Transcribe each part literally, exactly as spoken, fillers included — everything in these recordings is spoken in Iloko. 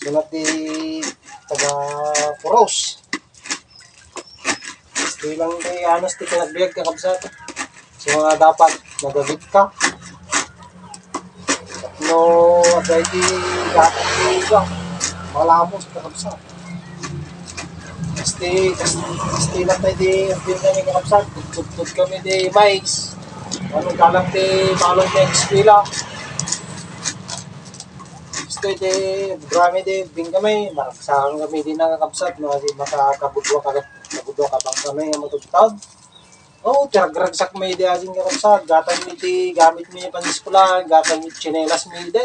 Duna ti taga Kuros. Gusto lang ti anos ti panagbiag, kakabsat. So, nga dapat nagagit ka. No, agay ti dapat ti iba. Malamos, kakabsat. Kasti, kasti, kasti lang tayo di, ang pinta ni kakabsat. Tututut kami di mais. Ano, dalang ti balon ti eskwela. Kasti di, grami di, bin kami. Maragsakan kami di na kakabsat. Mga di makakabudwa ka, kabudwa ka bang kami nga matugtog. Oh, tiragragsak mi di asin kakabsat. Gatang mi ti gamit mi paniskulan, gatang mi tsinelas mi di.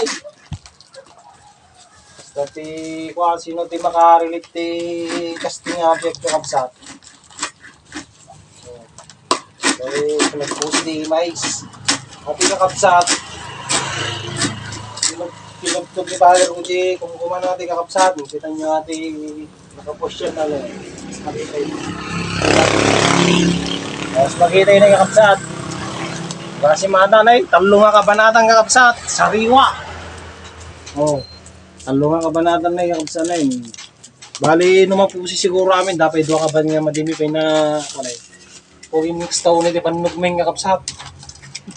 Basta ti, kua, sino ti makarelate ti casting nga object kakabsat? So, nagpost di mais. Ati kakabsat. Pinag-, pinagtog ni Father Rudy, kung kumana ti kakabsat, kita nyo ati Nakapost yan, ano, eh. Spaghetti. Tapos spaghetti na kakabsat. Kasi mata na eh. Tallo nga kabanatan kakabsat. Sariwa. Oh. Tallo nga kabanatan na kakabsat na eh. Bali, no mapusi siguro amin, dapat dua kaban nga madimi pa na, ano eh. Kung yung mix tao na di bannog may kakabsat.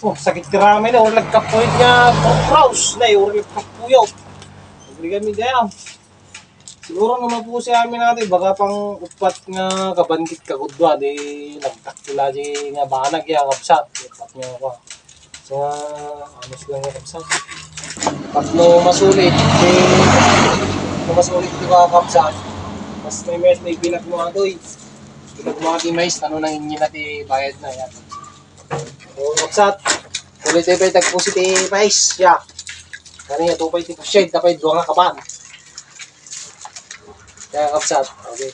Oh, sakit ti ramay na, urlag kapoy nga, Tom Cruise na eh, urlag kapoy. Urlag kami gaya. Siguro no mapusi amin natin, baga pang upat nga kabanggit kagudua, di nagtakila di nga banag ya, kabsat. Upat nga pa. So, ah, anos lang nga kabsat. Pag no masulit, di, no masulit di ba kabsat? Mas may mes, may bilag mo ato eh. Bilag mo ati mais, ano nang inyo na ti bayad na yan. O, kabsat. Tuloy tayo pa yung tagpusi ti mais. Ya. Kani nga, tupay ti pusyay, tapay dua nga kaban. Kaya, kabsat. Okay.